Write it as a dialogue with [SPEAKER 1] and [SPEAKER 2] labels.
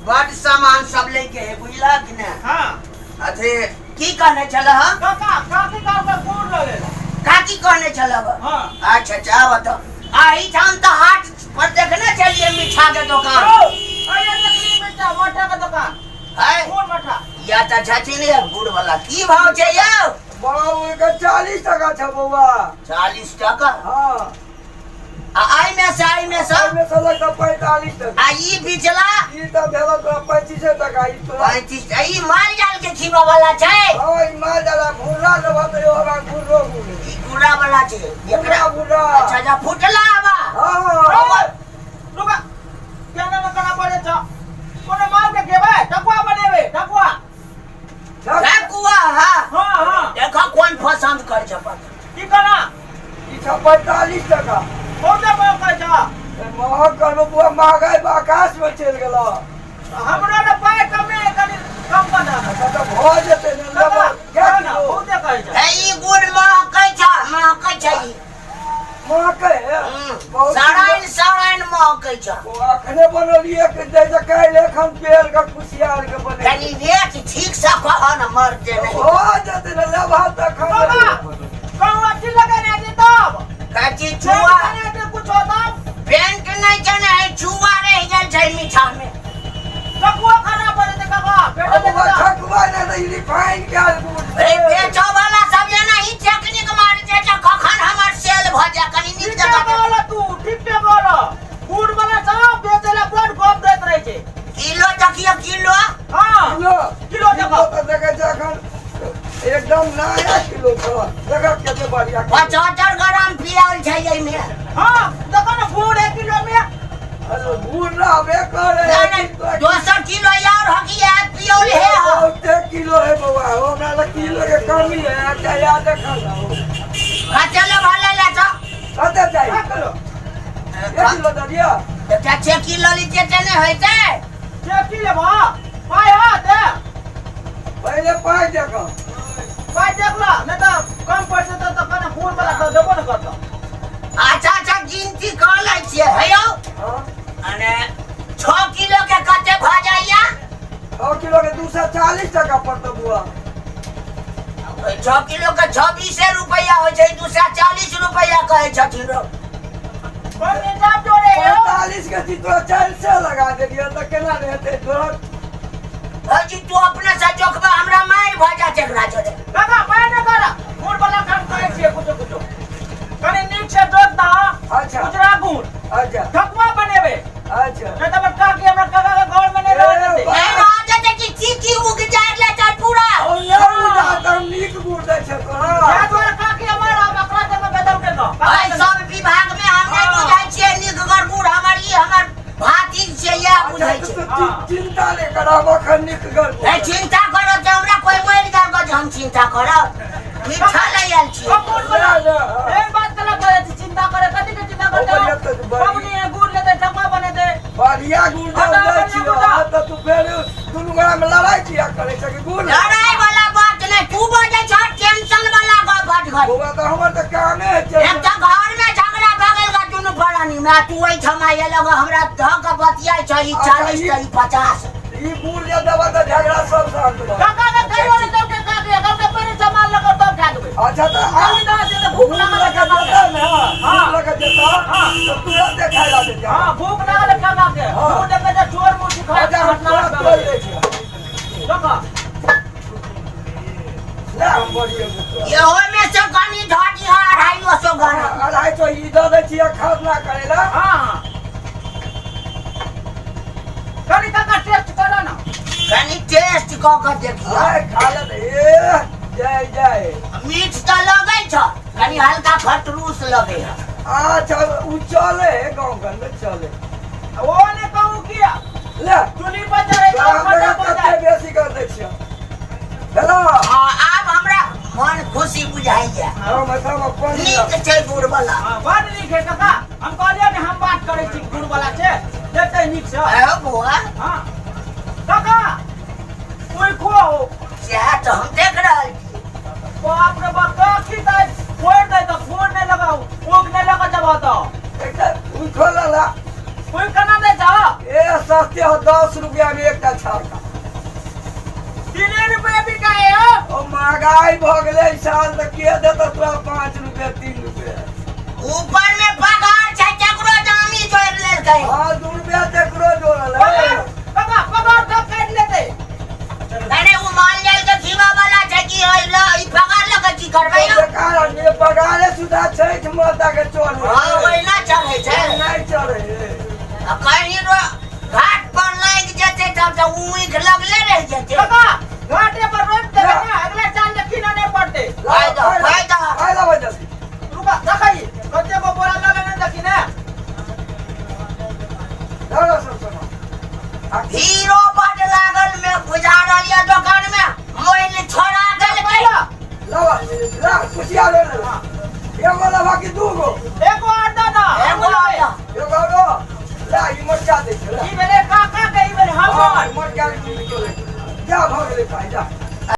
[SPEAKER 1] बड सामान सब लैके है बुझला कि ने?
[SPEAKER 2] हाँ।
[SPEAKER 1] अथी की कहने छलह?
[SPEAKER 2] काका काकी का ओकरा गोड़ लगेला।
[SPEAKER 1] काकी कहने छलह?
[SPEAKER 2] हाँ।
[SPEAKER 1] अच्छा अच्छा बताओ। आ एहिठाम तऽ हाट पर देखने छलियै मीठा के दोकान।
[SPEAKER 2] ओ, अरे देखली मीठा मठा के दोकान।
[SPEAKER 1] है?
[SPEAKER 2] कोन मठा?
[SPEAKER 1] या तऽ छथिन ये गुड़ वाला। की भाव छै यौ?
[SPEAKER 3] बाबू एकर 40 टका छै बौआ।
[SPEAKER 1] 40 टका?
[SPEAKER 3] हाँ।
[SPEAKER 1] आ एहिमे से एहिमे से?
[SPEAKER 3] एहिमे से लगतौ 45 टका।
[SPEAKER 1] आ ई बिचला?
[SPEAKER 3] ई तऽ भेल तोरा 25 टका। ई तोरा
[SPEAKER 1] 35। आ ई माल जाल के खीबऽ वाला छै?
[SPEAKER 3] हाँ, ई माल जाल आ घुर्रा लेबह तऽ हमरा घुर्रो गुड़।
[SPEAKER 1] ई गुड़ा वाला छै।
[SPEAKER 3] घुर्रा घुर्रा।
[SPEAKER 1] अच्छा अच्छा फुटला आबा।
[SPEAKER 3] हाँ।
[SPEAKER 2] रुका। केना न केना पड़े छ? कोनो माल के खेबै? ठकुआ बनेबै, ठकुआ।
[SPEAKER 1] ठकुआ, हाँ।
[SPEAKER 2] हाँ, हाँ।
[SPEAKER 1] देखो कोन पसंद कर छ पता।
[SPEAKER 2] की केना?
[SPEAKER 3] ई छ 45 टका।
[SPEAKER 2] बहुते महग कहै छ।
[SPEAKER 3] महग करबो बुआ, महगाई आकाश में चलि गेलो।
[SPEAKER 2] हमरा ने पाइ कमे है, कनि कम कर दे।
[SPEAKER 3] अच्छा तऽ भऽ जेतै ने, लेबै।
[SPEAKER 2] काका,
[SPEAKER 3] कै
[SPEAKER 2] ना,
[SPEAKER 3] किलो?
[SPEAKER 2] बहुते कहै छ।
[SPEAKER 1] हे ई गुड़ महकै छ, महकै छ ई।
[SPEAKER 3] महकै है? बहुत
[SPEAKER 1] सड़ाइन सड़ाइन महकै छ।
[SPEAKER 3] ओ अखने बनलियै कि दै छै काल्हि एखन पेड़ के कुसियार के बनेलियै।
[SPEAKER 1] कनि रेट ठीक से कह न, मरते नहीं।
[SPEAKER 3] भऽ जेतै ने, लेबह तखन।
[SPEAKER 2] काका, कहूँ अथी लगेने हेतै तब।
[SPEAKER 1] कथी चुआ?
[SPEAKER 2] पेंट लगेने हेतै कुछो तब।
[SPEAKER 1] पेंट नहि छै ने, चुआ रहि गेल छै मीठा में।
[SPEAKER 2] ठकुआ खाना पड़े ते काका, भेटल
[SPEAKER 3] बौआ,
[SPEAKER 2] जेतै तऽ।
[SPEAKER 3] ठकुआ नहि तऽ ई रिफाइन कयल गुड़
[SPEAKER 1] ए
[SPEAKER 3] छै।
[SPEAKER 1] बेचऽ वाला सब एना ही टेक्निक मारै छै जे कखन हमर सेल भऽ जाय कनि नीक
[SPEAKER 2] ठीके
[SPEAKER 1] जकाँ।
[SPEAKER 2] कहल तू, ठीके कहल। गुड़ वाला सब बेचै ला बड़ गप दैत रहै छै।
[SPEAKER 1] किलो देखियौ किलो।
[SPEAKER 2] हाँ।
[SPEAKER 3] किलो।
[SPEAKER 2] किलो देखो।
[SPEAKER 3] किलो तऽ देखै छै एखन एकदम नया किलो छौ। देखऽ कते बढ़िया किलो।
[SPEAKER 1] 75 ग्राम पियाल छै एहिमे।
[SPEAKER 2] हाँ, देखो ने गुड़ 1 किलो में।
[SPEAKER 3] अरे गुड़ रहबे करे।
[SPEAKER 1] नहीं, नहीं, दोसर किलो यार हकी है पियोल है।
[SPEAKER 3] बहुते किलो है बौआ, हमरा लग किलो के कमी है। अच्छा याद देखा ना।
[SPEAKER 1] कते ले भले ले तो।
[SPEAKER 3] कते चाही?
[SPEAKER 2] एक किलो।
[SPEAKER 3] 1 किलो दऽ दिअ।
[SPEAKER 1] एकटा चेकी लऽ लीतियै तऽ नहि होइतै?
[SPEAKER 2] चेकी लेबह? पाइ हँ दे।
[SPEAKER 3] पहिले पाइ देखऽ।
[SPEAKER 2] पाइ देख ल, नहि तऽ कम पड़ि जेतौ तऽ कने गुड़ वाला तऽ देबो ने करतौ।
[SPEAKER 1] अच्छा अच्छा गिनती कऽ लै छियै। हे यौ।
[SPEAKER 3] हाँ।
[SPEAKER 1] अने 6 किलो के कते भऽ जाइया?
[SPEAKER 3] 6 किलो के 240 टका पड़तौ बुआ।
[SPEAKER 1] 6 किलो के 26 रुपैआ होइ छै, 240 रुपैआ कहै छथिन रौ।
[SPEAKER 2] कोन हिसाब जोड़े यौ?
[SPEAKER 3] 45 के छी तोरा 400 लगा देलियै तऽ केना नहि हेतै तोरा?
[SPEAKER 1] हजी तू अपने से जोखबा हमरा मारि भऽ जात एकरा जोड़े।
[SPEAKER 2] काका पाइ नहि कर, गुड़ वाला काम करै छियै कुछो कुछो। कनि नीक से जोत दह।
[SPEAKER 3] अच्छा।
[SPEAKER 2] उजरा गुड़।
[SPEAKER 3] अच्छा।
[SPEAKER 2] ठकुआ बनेबै।
[SPEAKER 3] अच्छा।
[SPEAKER 2] नहि तऽ हमर काकी हमरा काका के घर में नहि रहऽ देतै।
[SPEAKER 1] नहि रहऽ देतै कि चीकी उग जाय ले तऽ पूरा।
[SPEAKER 3] ओ नहि उजा तऽ नीक गुड़ दै छै तोरा।
[SPEAKER 2] इएह दुआरे काकी हमर आब अपना जगह बेदल के दह।
[SPEAKER 1] एहि सब विभाग में हम नहि
[SPEAKER 2] हाँ।
[SPEAKER 1] बुझै छियै नीकगर गुड़ हमर ई हमर भातिज छियै इएह बुझै
[SPEAKER 3] अच्छा,
[SPEAKER 1] छै।
[SPEAKER 3] तू चिंता नहि करब, अखन नीक गुड़।
[SPEAKER 1] नहि चिंता करब तऽ हमरा कोइ मरि गेल जे हम चिंता करब? मीठा लै आयल छियै।
[SPEAKER 2] गुड़ वाला एक बात कला करे छी, चिंता करे कथी के चिंता करते हो?
[SPEAKER 3] बढ़िया तऽ बढ़िया।
[SPEAKER 2] पबनी है, गुड़ लेते ठकुआ बनेते।
[SPEAKER 3] बढ़िया गुड़
[SPEAKER 2] हाँ,
[SPEAKER 3] दऽ
[SPEAKER 2] तऽ
[SPEAKER 3] दै
[SPEAKER 2] बढ़िया
[SPEAKER 3] छियौ।
[SPEAKER 2] गुड़ दऽ।
[SPEAKER 3] हाँ, तऽ तू फेर दुनू गोरा में लड़ाई किया करै छै कि गुड़?
[SPEAKER 1] लड़ाई वाला बात नहि, तू बजै छह टेंशन वाला गप हट घर।
[SPEAKER 3] बौआ तऽ हमर तऽ कामे है छै।
[SPEAKER 1] एक तऽ घर में झगड़ा भऽ गेल गा दुनू प्राणी में, आ तू एहिठाम आयल हमरा धऽ कऽ बतियाइ छ ई
[SPEAKER 3] अच्छा,
[SPEAKER 1] 40 तऽ ई 50।
[SPEAKER 3] ई गुड़ जे देबऽ तऽ झगड़ा सब शांत भऽ
[SPEAKER 2] काका के कहियो नहि देलकै काकी, अगर के पहिले सामान लऽ कऽ तब खा देबै।
[SPEAKER 3] अच्छा तऽ आ
[SPEAKER 2] जल्दी दऽ दे तऽ भूख
[SPEAKER 3] गुड़
[SPEAKER 2] लागल
[SPEAKER 3] लऽ
[SPEAKER 2] है
[SPEAKER 3] कऽ
[SPEAKER 2] काका के।
[SPEAKER 3] जेतै ने,
[SPEAKER 2] हाँ।
[SPEAKER 3] गुड़ लऽ कऽ जेतौ
[SPEAKER 2] हाँ।
[SPEAKER 3] तऽ तुरन्ते खाय ला देतै।
[SPEAKER 2] हाँ, भूख लागल है काका के।
[SPEAKER 3] हाँ।
[SPEAKER 2] गुड़ देखै छै चोर मुठी खाय
[SPEAKER 3] अच्छा, हम तुरंत तोड़ि दै छियौ।
[SPEAKER 2] काका
[SPEAKER 3] ले हम बढ़िए गुड़ तोरा।
[SPEAKER 1] इहो में से कनि धऽ दिहऽ 250 ग्राम।
[SPEAKER 3] 250 ई दऽ दै छियै खरना करै लए।
[SPEAKER 2] हाँ हाँ। कनि काका टेस्ट करो ना।
[SPEAKER 1] कनि टेस्ट कऽ कऽ देखियौ।
[SPEAKER 3] आय खा ले तऽ, ए जय जय।
[SPEAKER 1] मीठ तऽ लगै छ, कनि हल्का खटरूस लगै है।
[SPEAKER 3] अच्छा उ चले है गाँव घर में चले।
[SPEAKER 2] ओ ने कहू किया?
[SPEAKER 3] ले।
[SPEAKER 2] चुल्ही पर चढ़ै
[SPEAKER 3] तोरा
[SPEAKER 2] छै,
[SPEAKER 3] हम
[SPEAKER 2] खटा
[SPEAKER 3] देखा
[SPEAKER 2] भऽ
[SPEAKER 3] कते
[SPEAKER 2] जाय।
[SPEAKER 3] बेसी कर दै छियौ। हेलो।
[SPEAKER 1] हाँ, आब हमरा मन खुशी बुझाइया।
[SPEAKER 3] हम एहिठाम अपन
[SPEAKER 1] नीक छै गुड़ वाला।
[SPEAKER 2] हाँ, बड़ नीक है काका। हम कहलियै ने हम बात करै छी गुड़ वाला छै, देतै नीक से।
[SPEAKER 1] आहो बौआ।
[SPEAKER 2] हाँ। काका, ओइ खो।
[SPEAKER 1] सएह तऽ हम देख रहल छी।
[SPEAKER 2] बाप रे बाप, काकी तऽ फोड़ि दै तऽ फोड़ नहि लगाउ, ओग नहि लगा जब तऽ।
[SPEAKER 3] एकटा उठो लला।
[SPEAKER 2] ओइ केना दै छह?
[SPEAKER 3] ए सस्ते हो, 10 रुपया में एकटा। छाका।
[SPEAKER 2] 3 रुपया बिकाए हो।
[SPEAKER 3] ओ महगाई भऽ गेलै एहि साल, तऽ के देतौ तोरा 5 रुपया 3 रुपया?
[SPEAKER 1] ऊपर में पगार छै, तकरो दामी जोड़ि लेलकै।
[SPEAKER 3] हँ, 2 रुपया तकरो जोड़ल है।
[SPEAKER 2] पगार बाबा, पगार सब काटि लेतै।
[SPEAKER 1] अरे ओ माल जाल के खीमा वाला छै कि ओइ ल ई पगार लऽ के की करबै यौ?
[SPEAKER 3] बेकार आदमी, पगारे सुधा छठि माता के चढ़े।
[SPEAKER 1] हँ, ओहिना चढ़ै छै।
[SPEAKER 3] नहि चढ़े है।
[SPEAKER 1] आ कहीं घाट पर लागि जेतै तब तऽ ऊख लगले रहि जेतै।
[SPEAKER 2] काका, घाटे पर रोपि देबै ने, अगला साल जे कीनऽ नहि पड़तै।
[SPEAKER 1] फायदा, फायदा।
[SPEAKER 3] फायदा हो जल्दी।
[SPEAKER 2] रुका, देखै कते गो बोरा लऽ लेने, देखी ने।
[SPEAKER 3] लऽ सब सामान।
[SPEAKER 1] भीड़ो बड लागल में बुझा रहल यऽ दोकान में, मोइल छोड़ा देलकै।
[SPEAKER 3] लावा ला, कुशियार ले ला। एगो लावा कि दूगो?
[SPEAKER 2] एगो आर दऽ दऽ।
[SPEAKER 1] एगो आर दऽ।
[SPEAKER 3] एगो आरो ला, ई मोटका दै छै, ला।
[SPEAKER 2] ई भेलै काका के, ई भेलै
[SPEAKER 3] हँ,
[SPEAKER 2] हमर।
[SPEAKER 3] ई मोटका के चीज चलै जा, भऽ गेलै पाइ, जा।